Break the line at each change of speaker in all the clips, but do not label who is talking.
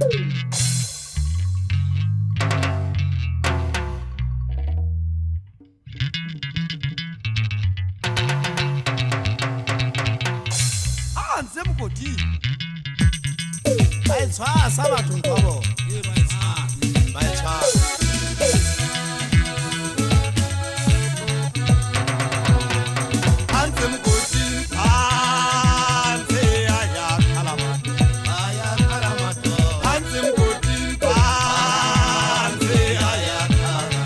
A ntse mokoting ba e tshwasa batho ntho ya bona. Ba e tshwasa. A ntse mokoting phantshe a ya kgalamato. A ntse mokoting phantshe a ya kgala.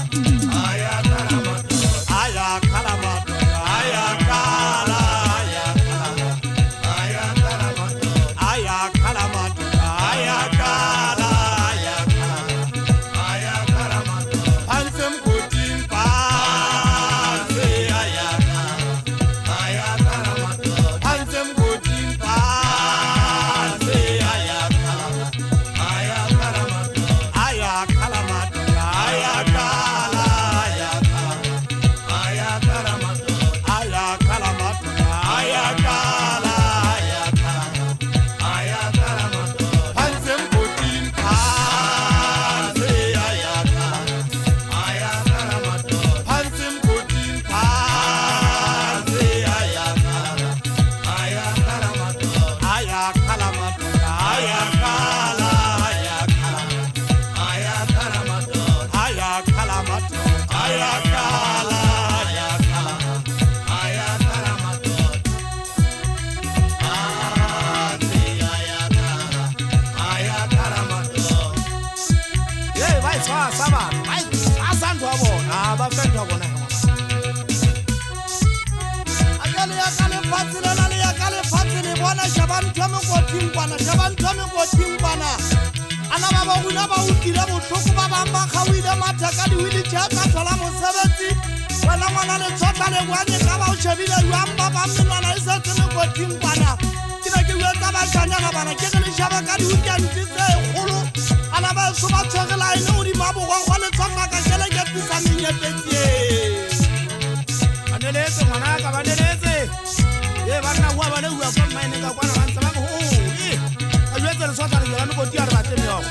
A ya kgalamato, a ya kgala, a ya kgala. A ya kgalamato, a ya kgala, a ya kgala. Phantshe mokoting phantshe a ya kgala. Phantshe mokoting phantshe a ya kgala. A ya kgalamato, a ya kgala, a ya kgala. A ya kgalamato, a ya kgala, a ya kgala. Phantshe mokoting phantshe a ya kgala. Phantshe mokoting phantshe a ya kgala. A ya kgalamato, a ya kgala, a ya kgala. A ya kgalamato, a ya kgala, a ya kgala. Ee, ba e tshwasa batho, ba e tshwasa ntho ya bona. Ah, ba fe ntho ya bona he ngwana.
A ke le ya ka lefatshe lena, le ya ka lefatshe le bona. Sheba ntho e mekoting kwana, sheba ntho e mekoting kwana. Ana ba ba rona ba utlwile bohloko, ba bang ba kgaohile matheka di-wheelchair tsa thola mosebetsi. Wena ngwana letshotla le boanye ka ba o shebile jwang, ba bang menwana e setse mekoting kwana. Ke be ke jwetsa bashanyana bana, ke re le shebe ka di-weekend tse kgolo. Ana ba eso ba tshwere line hodima borokgo, letshotla ka keleketsisa menyepetsi e.
Ba neletse ngwanaka, ba neletse. Ee, banna bua ba leuwa kwa mmaeneng ka kwana, ba ntse ba re, ho, ee. Ka jwetse letshotla le jela mekoti ya re batle meokgo.